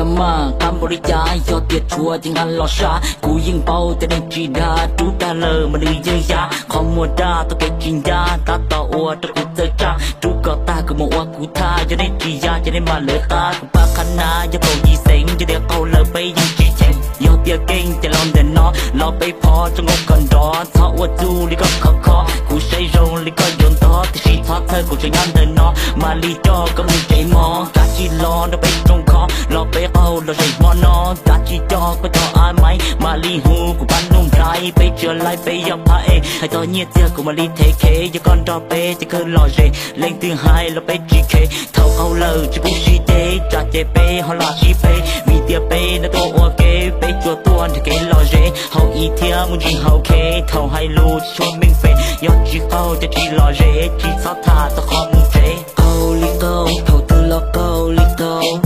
Cov maj qab npaum li cas yog tias tshuav ces nqa los sab. Kuv yeej paub tias nej tsis dag, rub tag lawm mas nws yeej ya. Qhov muag daj tau kev tsis ncaj, tab tom ua rau kuv txawj tsaj. Rub kom tag kuv mus ua kuv thaj, yog nej tsis ya ces nej mam lawv qab. Kuv pab qhab nab yog kaum yim xeev, yog tias qaug lawm peb yeej tsis cheem. Yog tias keej ces los ntawm no, los peb phov rau nkauj kom nrov. Txhob ua txuj li koj khov kho, kuv saib zoo li koj yuav ntog, tiam sis txhob txhawj kuv tseem nyob ntawm no. Mam li coj koj mus tsev mov, kav tsij los nrog peb rooj khov, los peb qaug los zem hmo no. Kav tsij coj koj cov a maiv, mam li hu kuv pab nuj nplhaib, peb tsis laib peb yog phab ej. Hais txog nyiaj txiag kuv mam li thev khev, yog koj nrog peb ces kawg lom zem. Leej twg hais los peb tsis khev, thaum qaug lawm tsis pub sib ceg, tsam ces peb ho lam sib phem. Vim tias peb no tuaj ua ke, peb tsuas tuaj nrhiav kev lom zem, haus ib thiab mus ntsis haus khev. Thaum hais lus tsis tshua meej pem, yog tsis qaug ces tsis lom zem, tsis txhob tham txog qhov mus tsev. Qaug li qaug, thaum twg los qaug li qaug,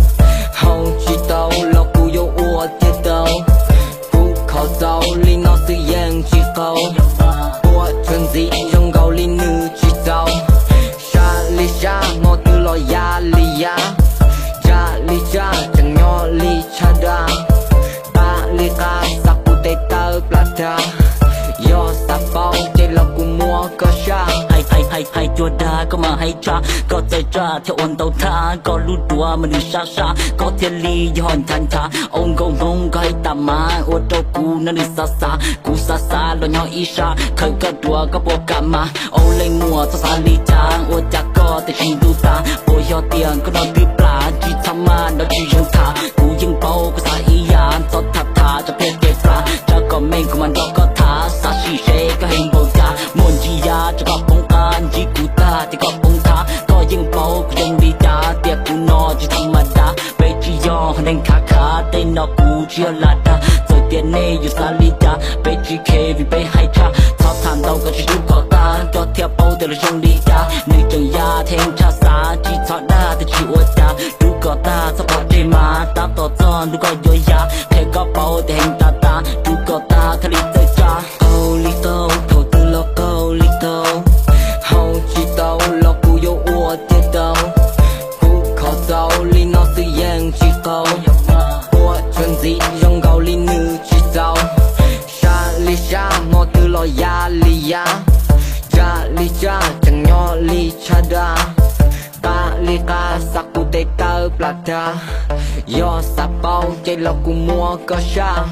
haus tsis tau los kuv yuav ua tiag tau. Kuv kho txaus li no xwb yeej tsis qaug, ua txuas ntxiv zoo nkaus li nws tsis txaus. Sab li sab, hmo twg los ya li ya, tsaj li tsaj, tseem nyob li tshaj daj. Qab li qab, xa kuv tes taw plas tag, yog xav paub ces los kuv muab koj saj. Hais hais hais hais cuag dag koj mas hais tshaj, koj txawj tsaj thiab ua ntau thaj, koj lub duav mas nws sab sab, koj thiaj li yog nchav nchav. Au nkauj hmoob koj hais tas mas ua rau kuv no nws xav xav, kuv xav xav los nyob ib sab, khaws koj duav koj puas kam mas. Au leej muam txhob xav li cas, ua cas koj twb tsis ntuj tas, puas yog tias koj no twb plam, tsis txhob maj nrov tsis zoo tham. Kuv yeej paub koj xav ib yam, txhob tham tham tsam peb kev plam, tsam kom meej kuv mam nrog koj tham. Xav sim seb koj heev npaum cas, muaj ntsis ya tsam koj poob qab, ntsib kuv tag ces koj poob thav. Koj yeej paub kuv zoo li cas, tias kuv no tsis tham mas dav, peb tsis yog neeg khav khav, tej no kuv tsis yog lam dag. Txawm tias nej yuav xav li cas peb tsis khev vim peb hais tshaj, txhob tham ntau koj tsis rub kom tag, koj thiaj paub tias lawv zoo li cas. Nws tseem ya theej tshaj xav, tsis txhob dag thiaj tsis ua cas, rub kom tag txhob pov tseg mas, tab tom txog ntu koj yuav ya, qhia koj paub tias heev tas tas, rub kom tag thiaj li txawj tsaj. Qaug li qaug, thaum twg los qaug li qaug, haus tsis tau los kuv yuav ua tiag tau. Kuv kho txaus li no xwb yeej tsis qaug, ua txuas ntxiv zoo nkaus li nws tsis txaus. Sab li sab, hmo twg los ya li ya, tsaj li tsaj, tseem nyob li tshaj daj. Qab li qab, xa kuv tes taw plas tag, yog xav paub ces los kuv muab koj saj.